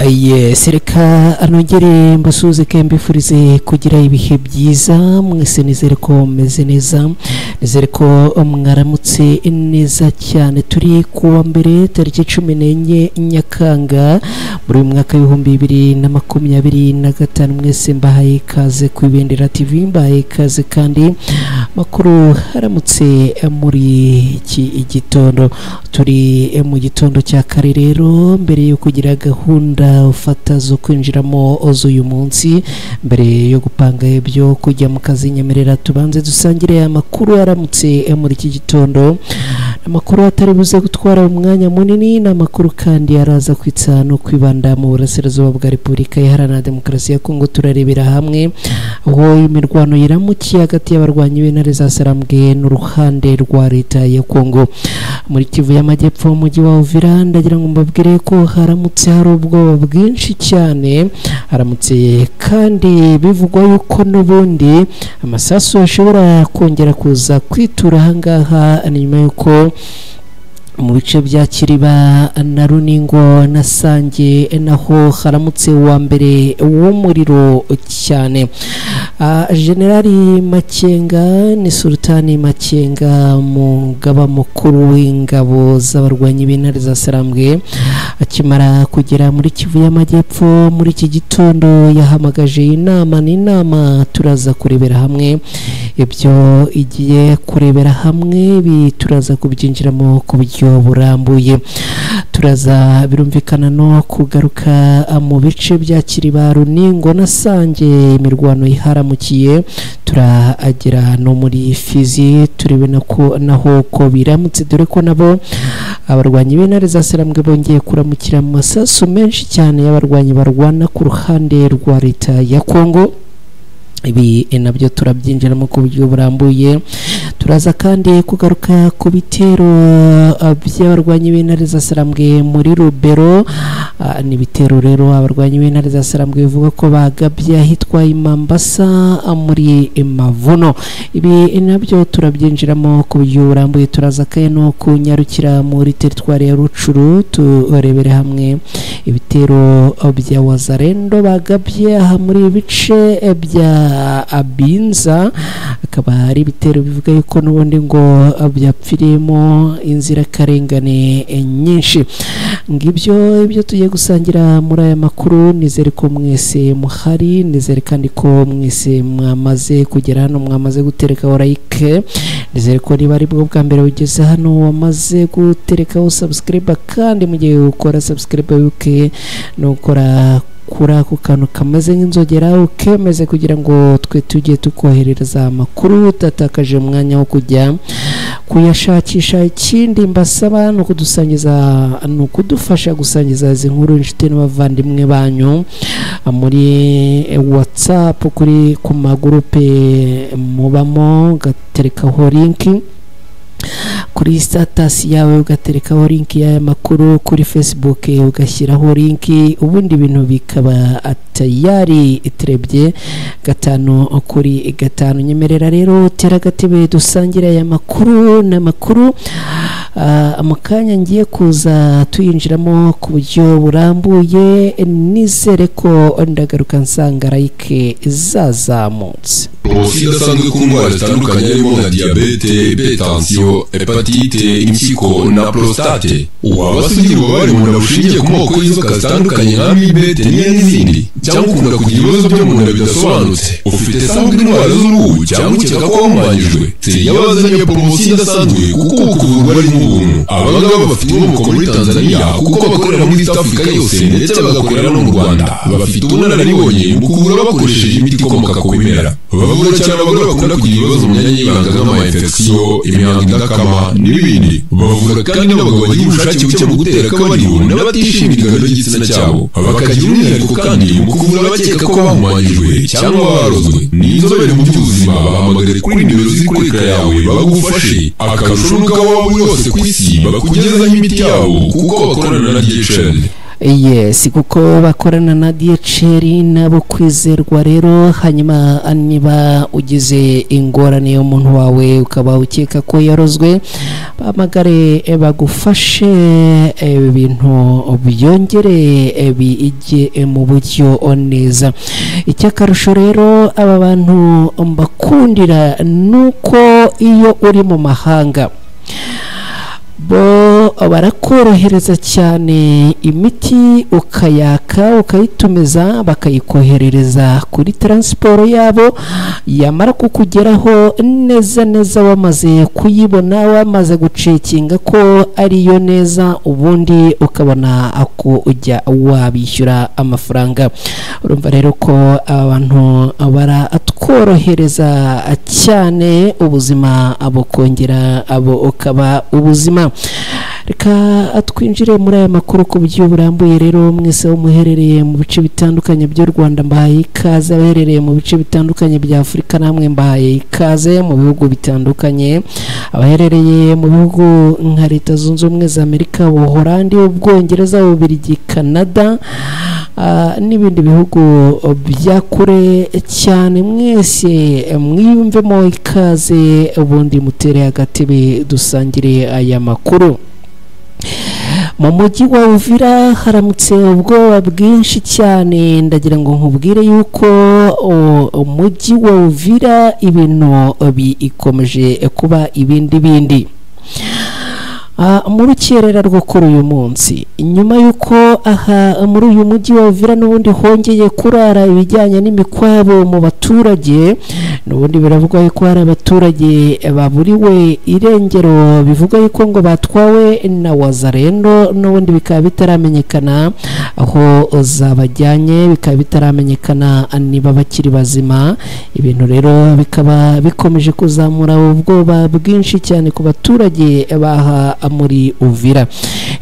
Yes, reka anongere mbasuhuze kandi mbifurize kugira ibihe byiza mwese. Nizere ko mumeze neza, nizere ko mwaramutse neza cyane. Turi kuwa mbere, tariki 14 Nyakanga muri uyu mwaka w'2025. Mwese mbahaye ikaze ku Ibendera TV, mbahaye ikaze kandi makuru haramutse muri iki gitondo. Turi mu gitondo cya kare rero, mbere yo kugira gahunda ufata zo kwinjiramo z'uyu munsi, mbere yo gupanga ibyo kujya mu kazi, nyemerera tubanze dusangire amakuru aramutse muri iki gitondo. Amakuru atari buze gutwara umwanya munini, ni amakuru kandi araza kwitsa no kwibanda mu burasirazuba bwa Repubulika Iharanira Demokarasi ya Kongo. Turarebera hamwe aho imirwano yiramukiye hagati y'abarwanyi b'intare za Sarambwe n'uruhande rwa leta ya Kongo muri Kivu y'Amajyepfo, umujyi wa Uvira. Ndagira ngo mbabwire ko haramutse hari ubwoba bwinshi cyane, haramutse kandi bivugwa yuko n'ubundi amasasu ashobora kongera kuza kwitura ahangaha, ni nyuma y'uko mu bice bya Kiriba na Runingo na Sange naho haramutse wa mbere w'umuriro cyane. Generali Makenga, ni Sultani Makenga, mugaba mukuru w'ingabo z'abarwanyi b'intare za Sarambwe, akimara kugera muri Kivu y'Amajyepfo muri iki gitondo yahamagaje inama. Ni inama turaza kurebera hamwe ibyo igiye kurebera hamwe, ibi turaza kubyinjiramo ku buryo burambuye. Turaza birumvikana no kugaruka mu bice bya Kiriba, Runingo na Sange imirwano iharamukiye. Turagera no muri Fizi turebe nako naho ko biramutse, dore ko nabo abarwanyi b'intare za Sarambwe bongeye kuramukira mu masasu menshi cyane y'abarwanyi barwana ku ruhande rwa leta ya Kongo. Ibi nabyo turabyinjiramo ku buryo burambuye. Turaza kandi kugaruka ku bitero by'abarwanyi b'intare za Sarambwe muri Rubero. Ni ibitero rero abarwanyi b'intare za Sarambwe bivuga ko bagabye ahitwa Imambasa muri Mavuno. Ibi nabyo turabyinjiramo ku buryo burambuye. Turaza kandi no kunyarukira muri teritwari ya Rucuru, turebere hamwe ibitero bya Wazarendo bagabye aha muri ibice bya Abinza. Akaba ari ibitero bivuga yuko n'ubundi ngo byapfiriyemo inzirakarengane nyinshi. Ngibyo ibyo tugiye gusangira muri aya makuru. Nizere ko mwese muhari, nizere kandi ko mwese mwamaze kugera hano, mwamaze guterekaho like. Nizere ko niba ari bwo bwa mbere ugeze hano wamaze guterekaho subscribe, kandi mu gihe ukora subscribe wibuke no gukora kuri ako kantu kameze nk'inzogera ukemeze, kugira ngo twe tujye tukoherereza amakuru utatakaje umwanya wo kujya kuyashakisha. Ikindi mbasaba ni ukudusangiza, ni ukudufasha gusangiza izi nkuru inshuti n'abavandimwe banyu muri WhatsApp, kuri ku magurupe mubamo, ugaterekaho link kuri status yawe, ugaterekaho link y'aya makuru kuri Facebook, ugashyiraho link, ubundi ibintu bikaba tayari iterebye 5 kuri 5. Nyemerera rero tera agatebe dusangire aya makuru n'amakuru mu kanya ngiye kuza tuyinjiramo ku buryo burambuye. Nizere ko ndagaruka nsanga like zazamutse. Poromosiyo idasanzwe ku ndwara zitandukanye harimo nka diyabete, hypertension, hépatite, impyiko na prostate. Waba se ugira ububabare mu nda bushingiye ku moko y'inzoka zitandukanye nka amibe, teniya n'izindi, cyangwa ukunda kugira ibibazo byo mu nda bidasobanutse, ufite sangwa indwara z'uruhu, cyangwa ukeka ko wahumanyijwe? Yabazaniye poromosiyo idasanzwe kuko ubu kuvurwa ari nk'ubuntu. Aba ngaba bafite inkomoko muri Tanzania, kuko bakorera muri East Africa yose ndetse bagakorera no mu Rwanda. Bafite ubunararibonye mu kuvura bakoresheje imiti ikomoka ku bimera. Bavura cyane abagore bakunda kugira ibibazo mu myanya y'ibanga nk'ama infection, imihango idakama n'ibindi. Bavura kandi n'abagabo bagira ubushake buke mu gutera akabariro n'abatishimira ingano y'igitsina cyabo. Bakagira umwihariko kandi mu kuvura abakeka ko bahumanyijwe cyangwa barozwe. Ni inzobere mu by'ubuzima. Bahamagare kuri nimero ziri kuri écran yawe bagufashe. Akarusho nuko aho waba uri hose ku isi bakugezaho imiti yabo, kuko bakorana na DHL. Yes, kuko bakorana na DHL nabo kwizerwa rero. Hanyuma niba ugize ingorane y'umuntu wawe ukaba ukeka ko yarozwe, bahamagare bagufashe ibintu byongere bijye mu buryo neza. Icyakarusho rero aba bantu mbakundira nuko iyo uri mu mahanga bo barakorohereza cyane, imiti ukayaka ukayitumiza bakayikoherereza kuri transport yabo, yamara kukugeraho neza neza wamaze kuyibona, wamaze gucekinga ko ariyo neza, ubundi ukabona ako ujya wabishyura amafaranga. Urumva rero ko abantu baratworohereza cyane ubuzima, abo kongera abo ukaba ubuzima. Reka twinjire muri aya makuru ku buryo burambuye rero. Mwese muherereye mu bice bitandukanye by'u Rwanda mbahaye ikaze, abaherereye mu bice bitandukanye bya Afurika namwe mbahaye ikaze, mu bihugu bitandukanye, abaherereye mu bihugu nka Leta Zunze Ubumwe za Amerika, Ubuholandi, Ubwongereza, Ububiligi, Canada n'ibindi bihugu bya kure cyane, mwese mwiyumvemo ikaze, ubundi mutere agatebe dusangire aya makuru. Mu mujyi wa Uvira haramutse ubwoba bwinshi cyane. Ndagira ngo nkubwire yuko umujyi wa Uvira ibintu bikomeje kuba ibindi bindi. Mu rukerera rwo kuri uyu munsi, nyuma y'uko aha muri uyu mujyi wa Uvira n'ubundi hongeye kurara ibijyanye n'imikwabo mu baturage, n'ubundi biravugwa yuko hari abaturage baburiwe irengero, bivugwa yuko ngo batwawe na Wazalendo, n'ubundi bikaba bitaramenyekana aho zabajyanye, bikaba bitaramenyekana niba bakiri bazima. Ibintu rero bikaba bikomeje kuzamura ubwoba bwinshi cyane ku baturage baha muri Uvira.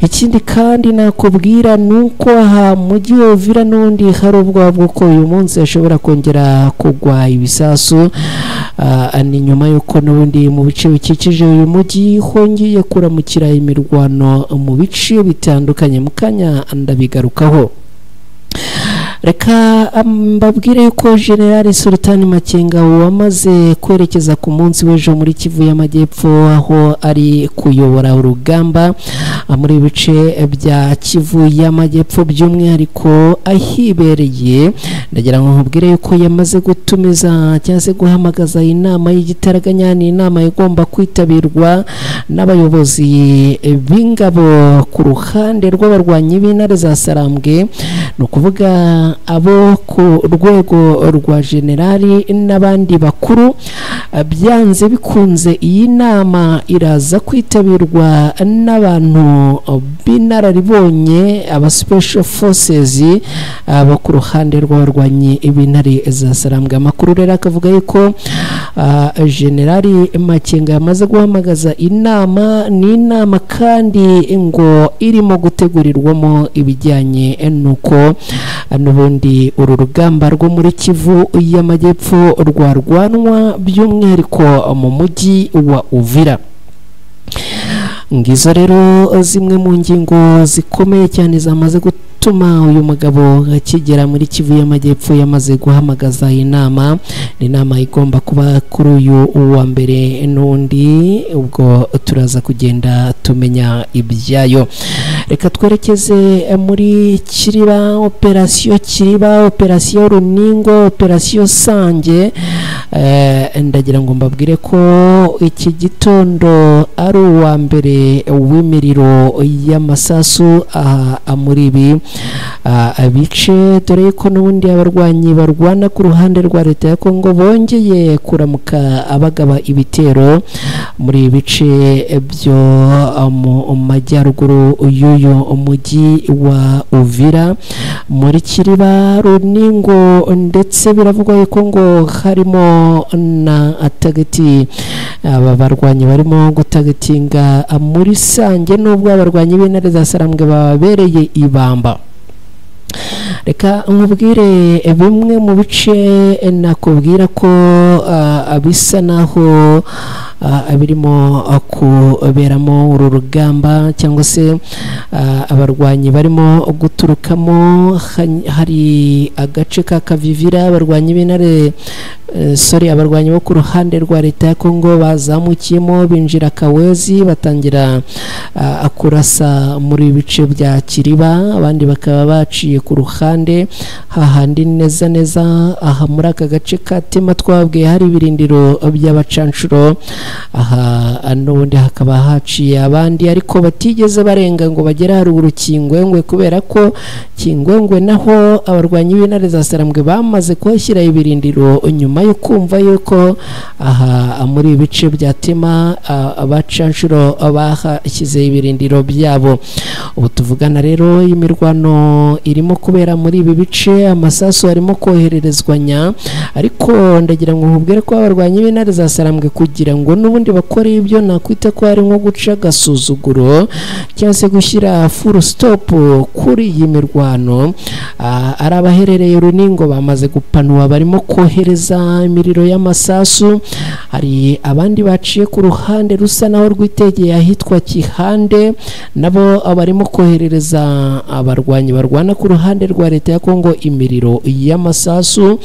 Ikindi kandi nakubwira nuko aha mujyi wa Uvira n'undi hari ubwoba bw'uko uyu munsi ashobora kongera kugwa ibisasu. Ni nyuma y'uko n'ubundi mu bice bikikije uyu mujyi hongeye kuramukira imirwano mu bice bitandukanye, mu kanya ndabigarukaho. Reka mbabwire yuko General Sultan Makenga wamaze kwerekeza ku munsi w'ejo muri Kivu y'Amajyepfo, aho ari kuyobora urugamba muri bice bya Kivu y'Amajyepfo by'umwihariko ahibereye. Ndagira ngo nkubwire yuko yamaze gutumiza cyangwa se guhamagaza inama y'igitaraganya, ni inama igomba kwitabirwa n'abayobozi b'ingabo ku ruhande rw'abarwanyi b'intare za Sarambwe, ni ukuvuga abo ku rwego rwa generali n'abandi bakuru. Byanze bikunze iyi nama iraza kwitabirwa n'abantu b'inararibonye, aba special forces abo ku ruhande rw'abarwanyi b'intare za Sarambwe. Amakuru rero akavuga yuko Generali Makenga yamaze guhamagaza inama, ni inama kandi ngo irimo gutegurirwamo ibijyanye nuko n'ubundi uru rugamba rwo muri Kivu y'Amajyepfo rwarwanwa by'umwihariko mu mujyi wa Uvira. Ngizo rero zimwe mu ngingo zikomeye cyane zamaze gutuma uyu mugabo akigera muri Kivu y'Amajyepfo yamaze guhamagaza inama. Ni inama igomba kuba kuri uyu wa mbere n'undi, ubwo turaza kugenda tumenya ibyayo. Reka twerekeze muri Kiriba, operasiyo Kiriba, operasiyo Runingo, operasiyo Sange. Ndagira ngo mbabwire ko iki gitondo ari uwa mbere w'imiriro y'amasasu aha muri ibi bice, dore ko n'ubundi abarwanyi barwana ku ruhande rwa leta ya Kongo bongeye kuramuka abagaba ibitero muri ibice byo mu majyaruguru y'uyu mujyi wa Uvira, muri Kiriba, Runingo, ndetse biravugwa yuko ngo harimo na tageti. Aba barwanyi barimo gutagetinga muri Sange, nubwo abarwanyi b'intare za Sarambwe babereye ibamba. Reka nkubwire bimwe mu bice nakubwira ko bisa naho birimo kuberamo uru rugamba cyangwa se abarwanyi barimo guturukamo. Hari agace ka Kavivira abarwanyi b'intare sorry abarwanyi bo ku ruhande rwa leta ya Kongo bazamukiyemo binjira Kawezi batangira kurasa muri bice bya Kiriba, abandi bakaba baciye ku ruhande hahandi neza neza aha muri aka gace ka Tema twabwiye hari ibirindiro by'abacanshuro. Aha n'ubundi hakaba haciye abandi ariko batigeze barenga ngo bagere haruguru Kingwengwe, kubera ko Kingwengwe naho abarwanyi b'intare za Sarambwe bamaze kuhashyira ibirindiro nyuma yo kumva yuko aha muri ibice bya Tema abacanshuro bahashyize ibirindiro byabo. Ubu tuvugana rero imirwano irimo kubera muri ibi bice, amasasu arimo kohererezwanya, ariko ndagira ngo nkubwire ko abarwanyi b'intare za Sarambwe kugira ngo n'ubundi bakore ibyo nakwita ko ari nko guca agasuzuguro cyangwa se gushyira full stop kuri iyi mirwano, ari abaherereye Runingo bamaze gupanua barimo kohereza imiriro y'amasasu. Hari abandi baciye ku ruhande rusa naho rwitegeye ahitwa Kihande, nabo barimo koherereza abarwanyi barwana ku ruhande rwa leta ya Kongo imiriro y'amasasu.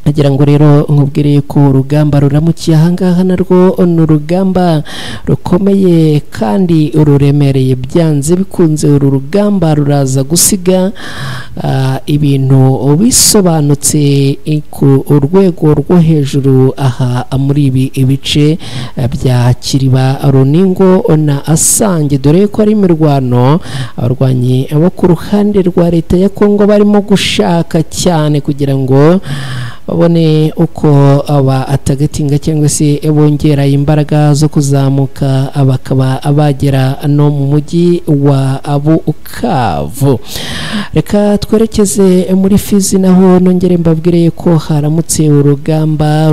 Agira ngo rero nkubwire ko urugamba ruramukiye ahangaha narwo ni urugamba rukomeye kandi ruremereye, byanze bikunze uru rugamba ruraza gusiga ibintu bisobanutse ku rwego rwo hejuru aha muri ibi ibice bya Kiriba, Runingo na Asange, dore ko ari imirwano abarwanyi bo ku ruhande rwa leta ya Kongo barimo gushaka cyane kugira ngo babone uko aba atagatinga cyangwa se bongera imbaraga zo kuzamuka bakaba bagera no mu mujyi wa Bukavu. Reka twerekeze muri Fizi naho nongere mbabwire ko haramutse urugamba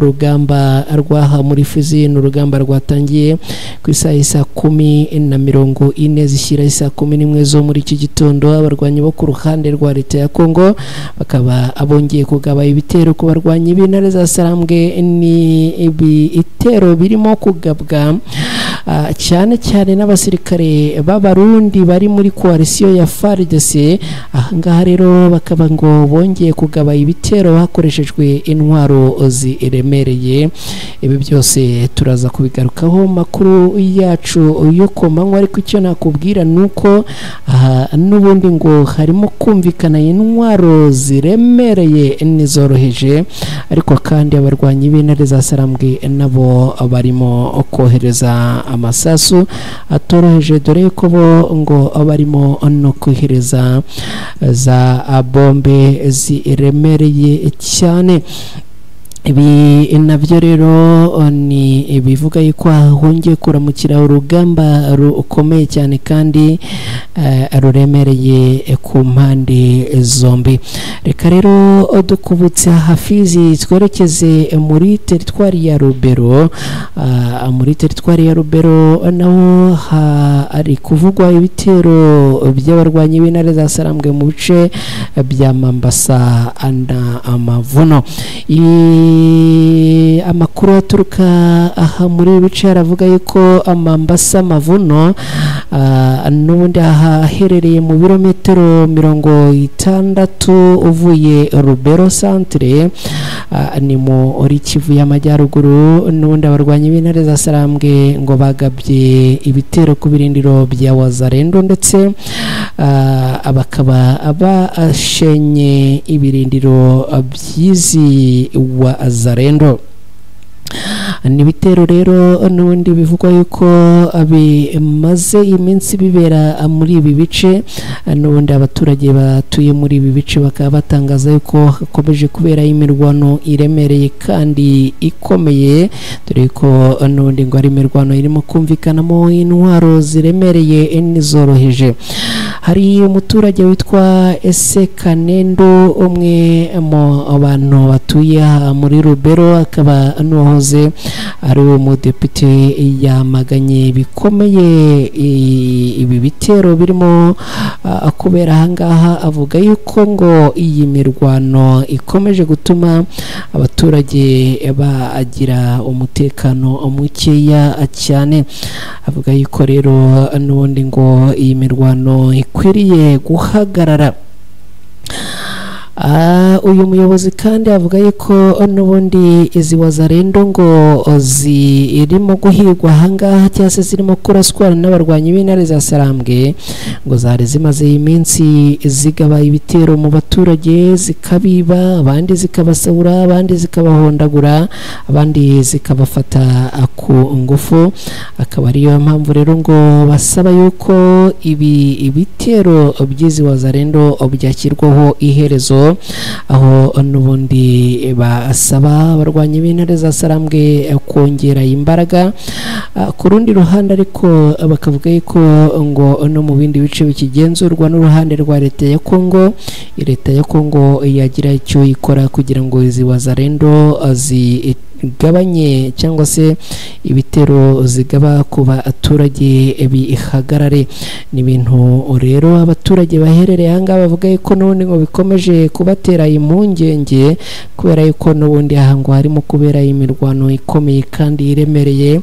rwaha muri Fizi. Ni urugamba rwatangiye ku isaha isa 10:40 zishyira isa 11 zo muri iki gitondo. Abarwanyi bo ku ruhande rwa leta ya Kongo bakaba abongeye kugaba ibitero ku barwanyi b'intare za Sarambwe. Ni ibitero birimo kugabwa cyane cyane n'abasirikare b'Abarundi bari muri coalition ya FARDC. Ahangaha rero bakaba ngo bongeye kugaba ibitero hakoreshejwe intwaro ziremereye. Ibi byose turaza kubigarukaho makuru yacu yo ku manywa, ariko icyo nakubwira nuko n'ubundi ngo harimo kumvikana intwaro ziremereye n'izoroheje, ariko kandi abarwanyi b'intare za Sarambwe nabo barimo kohereza amasasu atoroheje, dore ko bo ngo barimo no kohereza za bombe ziremereye cyane. Ibi nabyo rero ni ibivuga yuko hongeye kuramukira urugamba rukomeye cyane kandi ruremereye ku mpande zombi. Reka rero dukubutse Hafizi twerekeze muri teritwari ya Rubero. Muri teritwari ya Rubero naho hari kuvugwa ibitero by'abarwanyi b'intare za Sarambwe mu bice bya Mambasa na Amavuno. Amakuru aturuka aha muri bice aravuga yuko Mambasa Mavuno n'ubundi ahaherereye mu birometero 60 uvuye Rubero centre, ni muri Kivu y'Amajyaruguru. N'ubundi abarwanyi b'intare za Sarambwe ngo bagabye ibitero ku birindiro bya Wazarendo, ndetse bakaba bashenye ibirindiro by'izi Wazarendo. Ni ibitero rero n'ubundi bivugwa yuko bimaze iminsi bibera muri ibi bice. N'ubundi abaturage batuye muri ibi bice bakaba batangaza yuko hakomeje kubera imirwano iremereye kandi ikomeye, dore ko n'ubundi ngo ari imirwano irimo kumvikanamo intwaro ziremereye n'izoroheje. Hari umuturage witwa Ese Kanendo, umwe mu bantu batuye muri Rubero, akaba n'uwahoze ari umudepite, yamaganye bikomeye ibi bitero birimo kubera ahangaha, avuga yuko ngo iyi mirwano ikomeje gutuma abaturage bagira umutekano mukeya cyane. Avuga yuko rero n'ubundi ngo iyi mirwano ikwiriye guhagarara. Uyu muyobozi kandi avuga yuko n'ubundi izi wazarendo ngo zirimo guhigwa ahangaha cyangwa se zirimo kuraswa n'abarwanyi b'intare za Sarambwe, ngo zari zimaze iminsi zigaba ibitero mu baturage, zikabiba, abandi zikabasahura, abandi zikabahondagura, abandi zikabafata ku ngufu. Akaba ariyo mpamvu rero ngo basaba yuko ibi bitero by'izi wazarendo byashyirwaho iherezo, aho n'ubundi basaba abarwanyi b'intare za Sarambwe kongera imbaraga. Ku rundi ruhande ariko bakavuga yuko ngo no mu bindi bice bikigenzurwa n'uruhande rwa leta ya Kongo, leta ya Kongo yagira icyo ikora kugira ngo izi wazarendo zigabanye cyangwa se ibitero zigaba ku baturage bihagarare. Ni ibintu rero abaturage baherereye ahangaha bavuga yuko n'ubundi ngo bikomeje kubatera impungenge, kubera yuko n'ubundi aha ngo harimo kubera imirwano ikomeye kandi iremereye,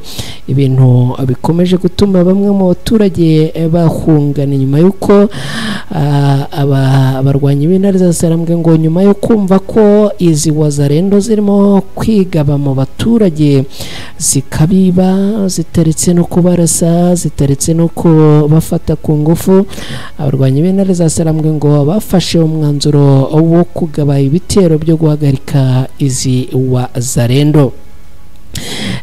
ibintu bikomeje gutuma bamwe mu baturage bahungana nyuma y'uko abarwanyi b'intare za Sarambwe ngo nyuma yo kumva ko izi wazarendo zirimo kwigaba mu baturage zikabiba, zitaretse no kubarasa, zitaretse no kubafata ku ngufu, abarwanyi b'intare za Sarambwe ngo bafashe umwanzuro wo kugaba ibitero byo guhagarika izi wazarendo.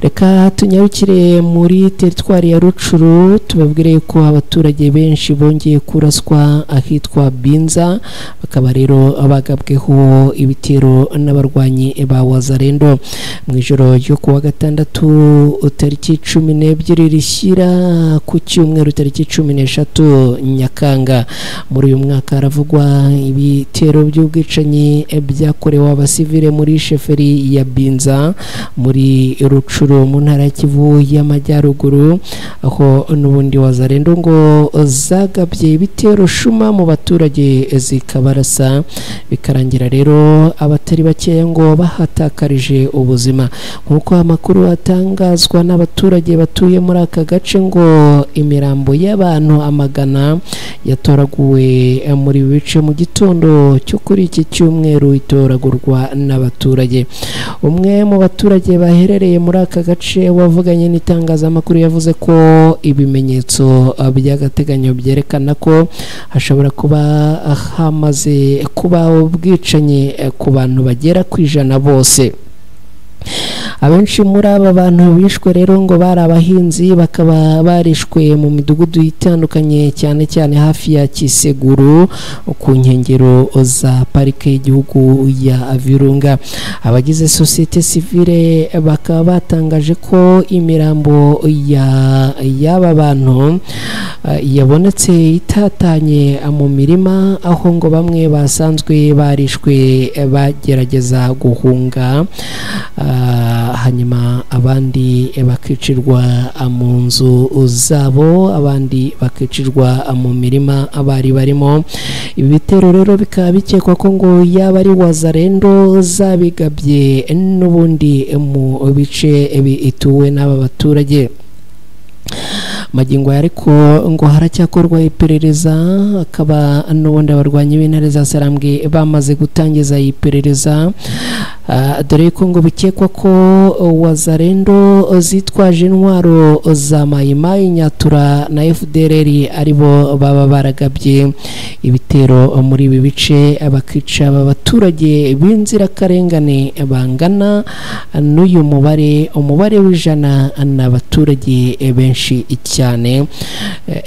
Reka tunyarukire muri teritwari ya Rucuru, tubabwire ko abaturage benshi bongeye kuraswa ahitwa Binza, bakaba rero bagabweho ibitero n'abarwanyi ba wazarendo mu ijoro ryo kuwa gatandatu tariki 12 rishyira ku cyumweru tariki 13 Nyakanga muri uyu mwaka. Haravugwa ibitero by'ubwicanyi byakorewe abasivile muri sheferi ya Binza muri Rucuru mu ntara ya Kivu y'Amajyaruguru, aho n'ubundi wazarendo ngo zagabye ibitero shuma mu baturage zikabarasa, bikarangira rero abatari bakeya ngo bahatakarije ubuzima. Nk'uko amakuru atangazwa n'abaturage batuye muri aka gace, ngo imirambo y'abantu amagana yatoraguwe muri bice mu gitondo cyo kuri iki cyumweru, itoragurwa n'abaturage. Umwe mu baturage baherereye muri aka gace wavuganye n'itangazamakuru yavuze ko ibimenyetso by'agateganyo byerekana ko hashobora kuba hamaze kuba ubwicanyi ku bantu bagera ku 100 bose. Abenshi muri aba bantu bishwe rero ngo bari abahinzi, bakaba barishwe mu midugudu itandukanye cyane cyane hafi ya Kiseguru ku nkengero za parike y'igihugu ya Virunga. Abagize societe civile bakaba batangaje ko imirambo y'aba bantu yabonetse itatanye mu mirima, aho ngo bamwe basanzwe barishwe bagerageza guhunga, hanyuma abandi bakicirwa mu nzu zabo, abandi bakicirwa mu mirima abari barimo. Ibi bitero rero bikaba bikekwa ko ngo yaba ari wazarendo zabigabye n'ubundi mu bice bituwe n'aba baturage. Magingo ariko ngo haracyakorwa iperereza, akaba n'ubundi abarwanyi b'intare za Sarambwe bamaze gutangiza iperereza, dore ko ngo bikekwa ko wazarendo zitwaje intwaro za Mayimayi Nyatura na FDLR aribo baba baragabye ibitero muri ibi bice, bakica aba baturage b'inzirakarengane bangana n'uyu mubare, umubare w'100 n'abaturage benshi cyane. cyane.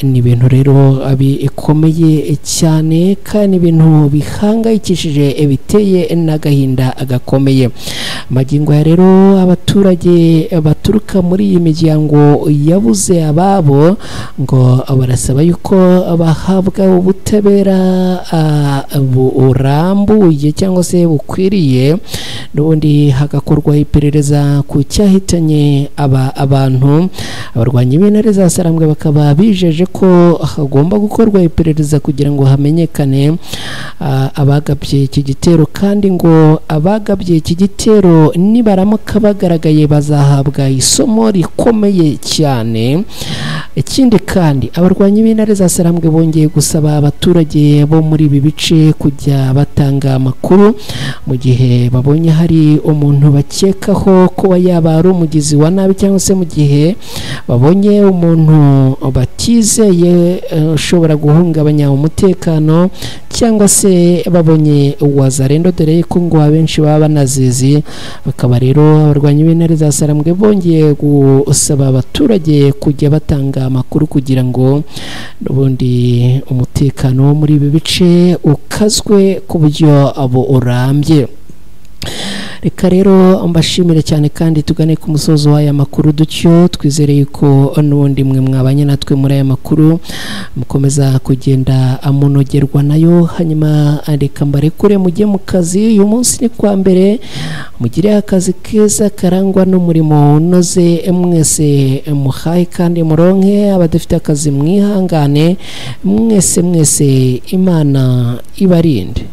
Ni ibintu rero bikomeye cyane kandi ibintu bihangayikishije biteye n'agahinda gakomeye. Magingo ya rero abaturage baturuka muri iyi miryango yabuze ababo ngo barasaba yuko bahabwa ubutabera burambuye cyangwa se bukwiriye, n'ubundi hagakorwa iperereza ku cyahitanye aba abantu. Abarwanyi b'intare za Sarambwe bakaba bijeje ko hagomba gukorwa iperereza kugira ngo hamenyekane abagabye iki gitero, kandi ngo abagabye iki gitero nibaramuka bagaragaye bazahabwa isomo rikomeye cyane. Ikindi kandi abarwanyi b'intare za Sarambwe bongeye gusaba abaturage bo muri ibi bice kujya batanga amakuru mu gihe babonye hari umuntu bakekaho kuba yaba ari umugizi wa nabi, cyangwa se mu gihe babonye umuntu batizeye ushobora guhungabanya umutekano, cyangwa se babonye Wazalendo, dore ko ngo abenshi baba banazizi. Bakaba rero abarwanyi b'intare za Sarambwe bongeye gusaba abaturage kujya batanga amakuru kugira ngo n'ubundi umutekano wo muri ibi bice ukazwe ku buryo abo urambye. Reka rero mbashimire cyane kandi tugane ku musozo w'aya makuru dutyo, twizereye ko n'ubundi mwe mwabanye natwe muri aya makuru mukomeza kugenda amunogerwa nayo. Hanyuma reka mbarekure mujye mu kazi, uyu munsi ni kwa mbere, mugire akazi keza karangwa n'umurimo unoze, mwese muhaye kandi muronke, abadafite akazi mwihangane, mwese mwese Imana ibarinde.